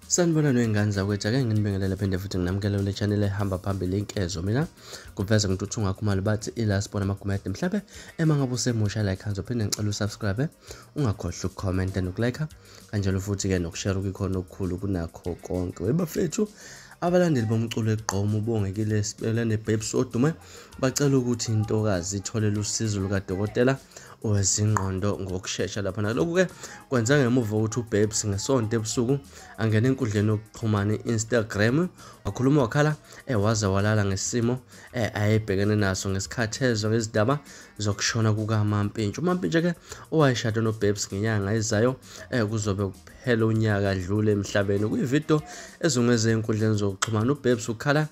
Sanibonani wengane zakwethu, ake nginibingelele phinde futhi nginamukele kule channel ehamba phambili Inkezo. Mina kuveza ngintuthu ngakhumalo bathi ila sibona amagumede. Mhlawumbe ema ngabe usemusha like hands uphinde ngicela usubscribe, ungakhohlwa ukucomment nokulike kanjalo futhi ke nokushare kukhona okukhulu kunakho konke. Webafethu abalandeli bomculo eGqom uBongekile Sibelane Babes Odume bacela ukuthi intokazi ithole usizo lukadokotela wezingqondo ngokushesha lapha. Nalokhu-ke kwenza ngemuva kokuthi uBabes ngesonto ebusuku angene enkundleni yokuxhumana i-Instagram, wakhuluma wakhala waze walala ngesimo ayebhekene naso ngesikhathi ezwa ngezindaba zokushona kukaMampintsha. UMampintsha-ke owayeshade noBabes ngenyanga ezayo kuzobe kuphela unyaka adlule emhlabeni. Kuyividiyo ezungeze enkundleni zokuxhumana uBabes ukhala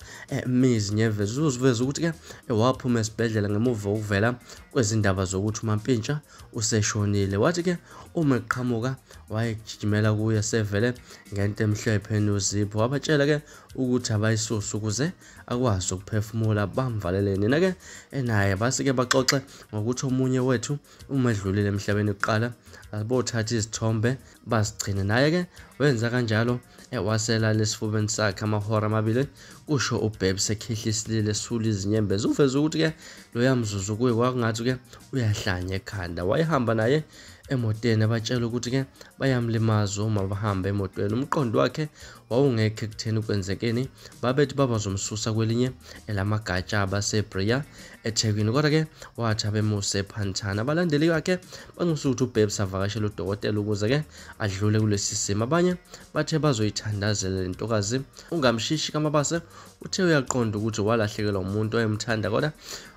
mizinyevezi uziveza ukuthi-ke waphuma esibhedlela ngemuva kokuvela kwezindaba zokuthi uMampintsha useshonile. Wathi-ke uma eqhamuka wayegijimela kuye sevele ngento emhlophe nozipho, wabatshela-ke ukuthi abayisusa ukuze akwazi ukuphefumula, bamvalele. Nina-ke naye base-ke baxoxe ngokuthi omunye wethu uma edlulile emhlabeni kuqala abothatha izithombe bazigcine. Naye-ke wenza kanjalo, waselala esifubeni sakhe amahora amabili, kusho uBabes ekhihla isililo esula izinyembezi. Uveze ukuthi-ke loya mzuzu kuye kwakungathi-ke uyahlanya ekhanda. Wayehamba naye emotweni abatshela ukuthi-ke bayamlimaza uma bahamba emotweni. Umqondo wakhe wawungekho ekutheni kwenzekeni, babethi babazomsusa kwelinye elamagatsha abaseBria eThekwini, kodwa-ke wathi abemuse ePhantana. Abalandeli bakhe banxusa ukuthi uBabes avakashele udokotela ukuze-ke adlule kulesi simo. Abanye bathe bazoyithandazela le ntokazi. UNgamshishi kaMabase uthe uyaqonda ukuthi walahlekelwa umuntu oyemthanda, kodwa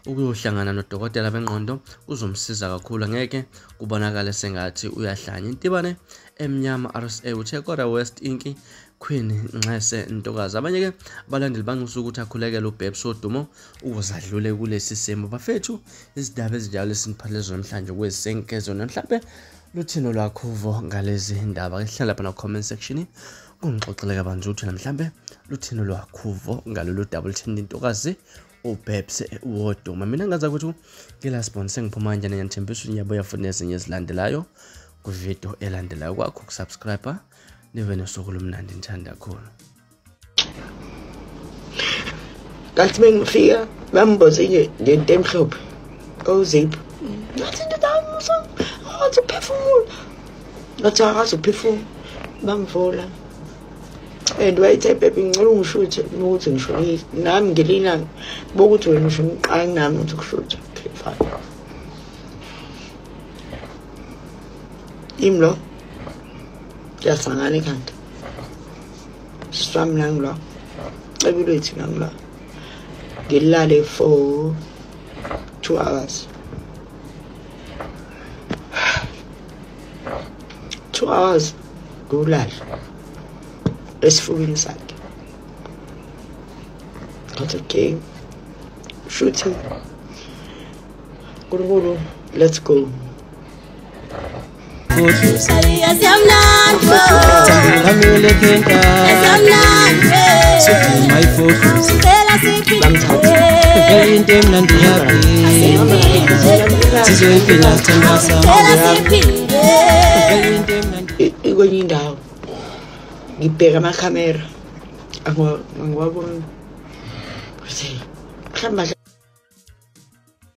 ukuyohlangana nodokotela bengqondo kuzomsiza kakhulu, angeke kubonakale sengathi uyahlanya. Intibane emnyama RSA uthe kodwa West Inki Queen Nxese Ntokazi. Abanye-ke abalandeli banxusa ukuthi akhulekele uBabes Odumo ukuze adlule kulesi simo. Bafethu, izindaba ezinjalo esiniphathele zona namhlanje kwezenkezo. Mhlawumbe luthino lwakho uvo ngalezi ndaba, ke hlala lapha na comment section kungixoxele kabanzi ukuthi mhlawumbe luthino lwakho uvo ngalolu daba oluthinta intokazi uBabes Wodumo. Mina ngaza ukuthi ngila sponsor ngiphuma kanjani, ngiyathembisa ngiyabuya futhi nezinye ezilandelayo kwivideo elandelayo. Kwakho ukusubscribe, nibe nosuku olumnandi, ngithanda kakhulu. Kanti bengifika bamboze ngento emhlophe ozipho, ngathi ndoda akazi ukuphefumula, ngathi akazi ukuphefumula, bamvula and wayethe baby ngicela ungishuthe ukuthi ngishonile nami ngelinye ilanga bokuthi wena ushona uqala nami ukuthi kushuthe. Okay fine, imi lo kuyasangana ekhanda siswami nangilo cebile nangilo ngilale for 2 hours 2 hours ngulala esifubeni sakhe. Ngathi okay, shooting Nkulunkulu, let's go. Ikwenye indawo ngibheka amakhamera angiwaboni, mhlawumbe